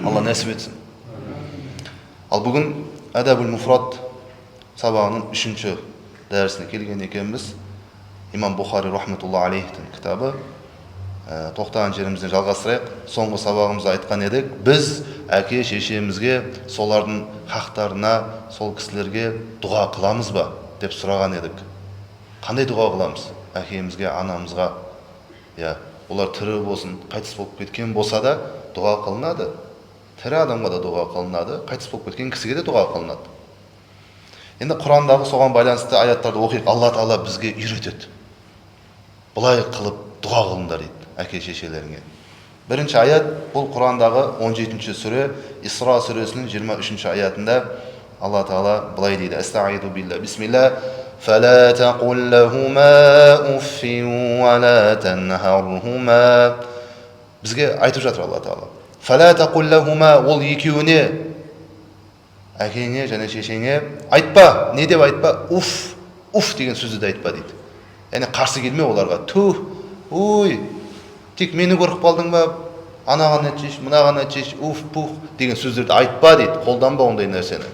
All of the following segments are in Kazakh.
Алла нәсіп етсін. Ал бүгін Әдәбул Муфрат сабағының 3-ші дәрісіне келген екенбіз. Имам Бұхари рахметулла алейхтің кітабы. Тоқтаған жерімізден жалғастырайық. Соңғы сабағымызда айтқан едік, біз әке шешемізге, солардың хақтарына, сол кісілерге дұға қыламыз ба деп сұраған едік. Қандай дұға қыламыз әкемізге, анамызға? Иә, олар тірі болсын, қайтыс болып кеткен болса да дұға қылынады. Тірі адамға да дұға қылынады, қайтыс болып кеткен кісіге де дұға қылынады. Енді Құрандағы соған байланысты аяттарды оқиық. Алла Тағала бізге үйретеді. Былай қылып дұға қылыңдар дейді әке шешелеріңе. Бірінші аят бұл Құрандағы 17-ші сүре, Исра сүресінің 23-ші аятында Алла Тағала былай дейді: Әстағиду билла, бисмилла, фәлә тақул лахума уффин уа ла танхархума. Бізге айтып жатыр Алла Тағала. Фәлә тақул лахума, ол екеуіне, әкеңе және шешеңе айтпа. Не деп айтпа? Уф, уф деген сөзді де айтпа дейді. Яғни қарсы келме оларға. Түх, ой, тек мені көріп қалдың ба, анаған әтшеш, мынаған әтшеш, уф, пух деген сөздерді айтпа дейді. Қолданба ондай нәрсені.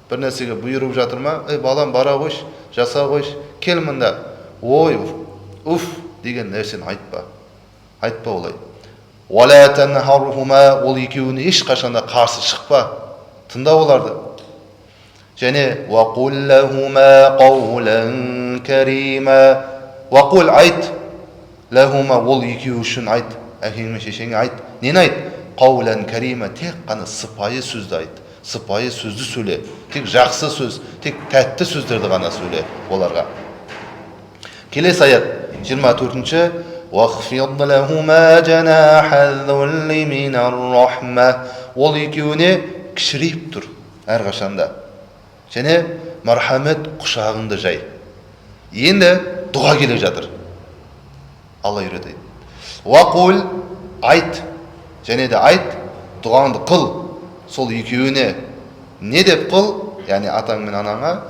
Бір нәрсеге бұйырып жатыр ма? Ей, балам, бара қойшы, жаса қойшы, кел мында. Ой, уф деген нәрсені айтпа. Айтпа олай. Уала танхархума, ол екеуіне ешқашан да қарсы шықпа. Тыңда оларды. Және уақул лахума қаулан карима. Уақул айт, лахума, ол екеуі үшін айт, әкең мен шешеңе айт. Нені айт? Қаулан карима, тек қана сыпайы сөзді айт, сыпайы сөзді сөйле, тек жақсы сөз, тек тәтті сөздерді ғана сөйле оларға. Келесі аят 24-ші. Уахфид лахума жанаха зулли минар рахма. Ол екеуіне кішірейіп тұр әрқашанда. Және мархамет құшағыңды жай. Енді дұға келе жатыр. Алла үйретеді. Уақул айт, және де айт, дұғаңды қыл сол екеуіне. Не деп қыл? Яғни атаң мен анаңа: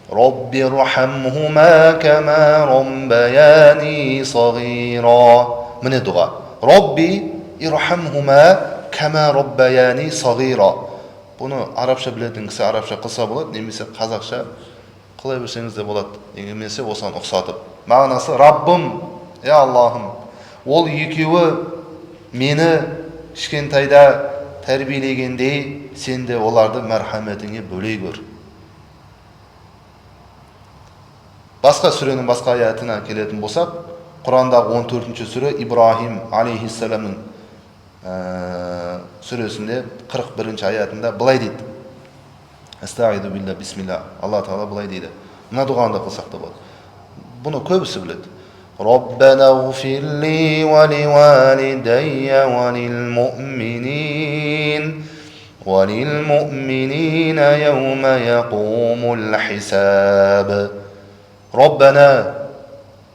Робби рхамхума кама роббаяни сағира. Міне дұға. Робби ирхамхума кама роббаяни сағира. Бұны арабша білетін кісі арабша қылса болады, немесе қазақша қыла берсеңіз де болады, немесе осыған ұқсатып. Мағынасы: Раббым, я Аллахым, ол екеуі мені кішкентайда тәрбиелегендей, сен де оларды мәрхаметіңе бөлей көр. Басқа сүренің басқа аятына келетін болсақ, Құрандағы 14-ші сүре, Ибрахим алейхиссаламның сүресінде 41-ші аятында былай дейді. Әстағиду билла, бисмилла. Алла Тағала былай дейді. Мына дұғаны да қылсақ та болады. Бұны көбісі біледі. Раббана ғфир ли уа ли валидайя уа лил муъминин уа лил муъминина яума яқумул хисаб. Раббана,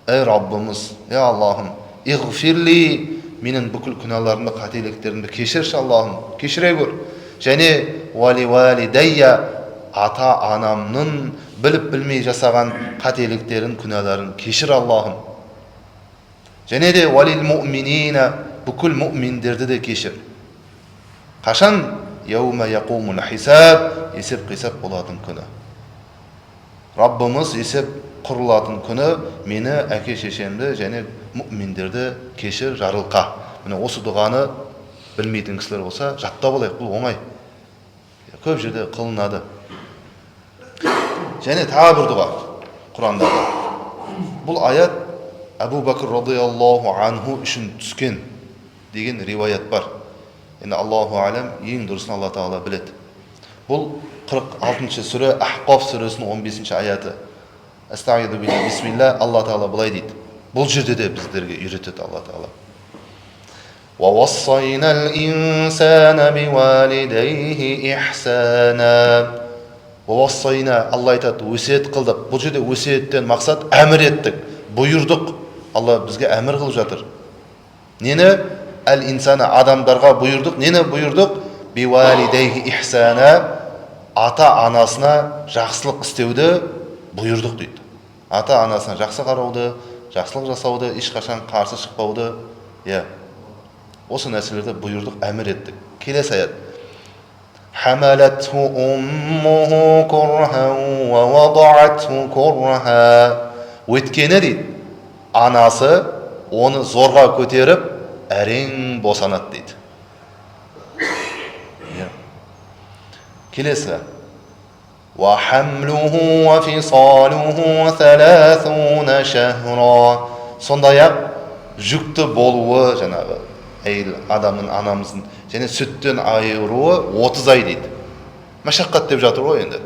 ей Раббымыз, ей Аллахым, иғфир ли, менің бүкіл күнәларымды, қателіктерімді кешірші, Аллахым, кешіре көр. Және уа ли валидайя, ата анамның біліп білмей жасаған қателіктерін, күнәларын кешір, Аллахым. Және де уа лил муъминина, бүкіл муъминдерді де кешір. Қашан? Яума яқумул хисаб, есеп қисап болатын күні. Раббымыз, есеп құрылатын күні мені, әке шешемді және муъминдерді кешір, жарылқа. Міне, осы дұғаны білмейтін кісілер болса, жаттап алайық, бұл оңай. Көп жерде қылынады. Және тағы бір дұға Құрандағы. Бұл аят Әбу Бәкір радиаллаху анху үшін түскен деген риwаят бар. Енді Аллаху алям, ең дұрысын Алла Тағала біледі. Бұл 46-шы сүре, Ахқаф сүресінің 15-ші аяты. Әстағиду билла, бисмилла. Алла Тағала былай дейді. Бұл жерде де біздерге үйретеді Алла Тағала. وَوَصَّيْنَا الْإِنسَانَ بِوَالِدَيْهِ إِحْسَانًا. وَوَصَّيْنَا, Алла айтады, өсиет қылдық. Бұл жерде өсиеттен мақсат әмір еттік, бұйырдық. Алла бізге әмір қылып жатыр. Нені? Әл инсана, адамдарға бұйырдық. Нені бұйырдық? Биуалидейхи ихсана, ата анасына жақсылық істеуді бұйырдық дейді. Ата анасына жақсы қарауды, жақсылық жасауды, ешқашан қарсы шықпауды, иә, осы нәрселерді бұйырдық, әмір еттік. Келесі аят. Хамалатху уммуху курхан уа вадағатху курха. Өйткені дейді, анасы оны зорға көтеріп, әрең босанады дейді. Келесі. Уа хамлуху уа фисалуху 30 шахра. Сондай-ақ жүкті болуы жаңағы әйел адамның, анамыздың және сүттен айыруы 30 ай дейді. Машаққат деп жатыр ғой енді.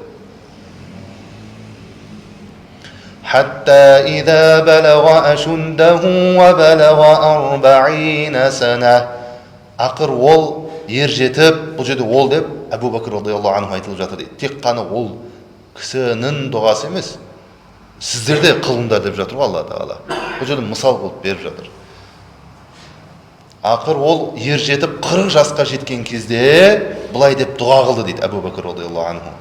Хатта иза балаға ашуддаху уа балаға 40 сана. Ақыр ол ер жетіп, бұл жерде ол деп Әбу Бәкір радиаллаху анху айтылып жатыр дейді. Тек қана ол кісінің дұғасы емес, сіздер де қылыңдар деп жатыр ғой Алла Тағала. Бұл жерде мысал қылып беріп жатыр. Ақыр ол ер жетіп 40 жасқа жеткен кезде былай деп дұға қылды дейді Әбу Бәкір радиаллаху анху.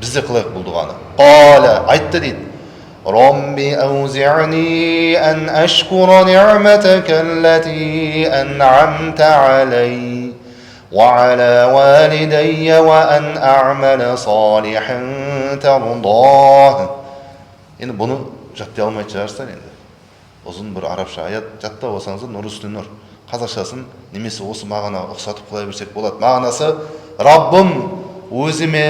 Біз де қылайық бұл дұғаны. Қала айтты дейді. Робби аузи'ни ан ашкура ни'матака аллати ан'амта алай ва аля валидайя ва ан а'мала салихан тардах. Енді бұны жаттай алмайтын шығарсыздар енді. Ұзын бір арабша аят жаттап алсаңыздар, нұр үстіне нұр. Қазақшасын немесе осы мағына ұқсатып қылай берсек болады. Мағынасы: Раббым, өзіме,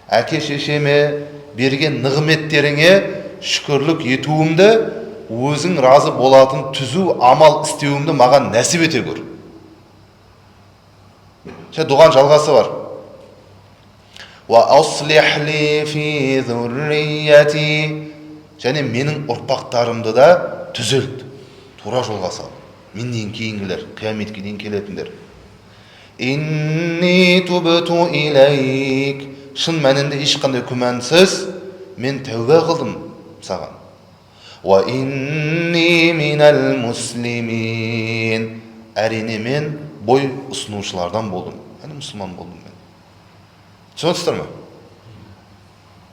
әке шешеме берген нығметтеріңе шүкірлік етуімді, өзің разы болатын түзу амал істеуімді маған нәсіп ете көр. Және дұғаның жалғасы бар. Уа аслих ли фи зуррияти. Және менің ұрпақтарымды да түзелт, тура жолға сал. Менен кейінгілер, қияметке дейін келетіндер. Инни тубту илейк. Шын мәнінде ешқандай күмәнсіз мен тәуба қылдым саған. Уа инни минал муслимин. Әрине мен бой ұсынушылардан болдым. Яғни мұсылман болдым мен. Түсінесіздер ме?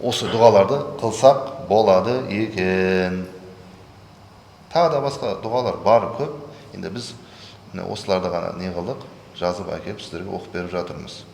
Осы дұғаларды қылсақ болады екен. Тағы да басқа дұғалар бар көп. Енді біз міне осыларды ғана не қылдық, жазып әкеліп сіздерге оқып беріп жатырмыз.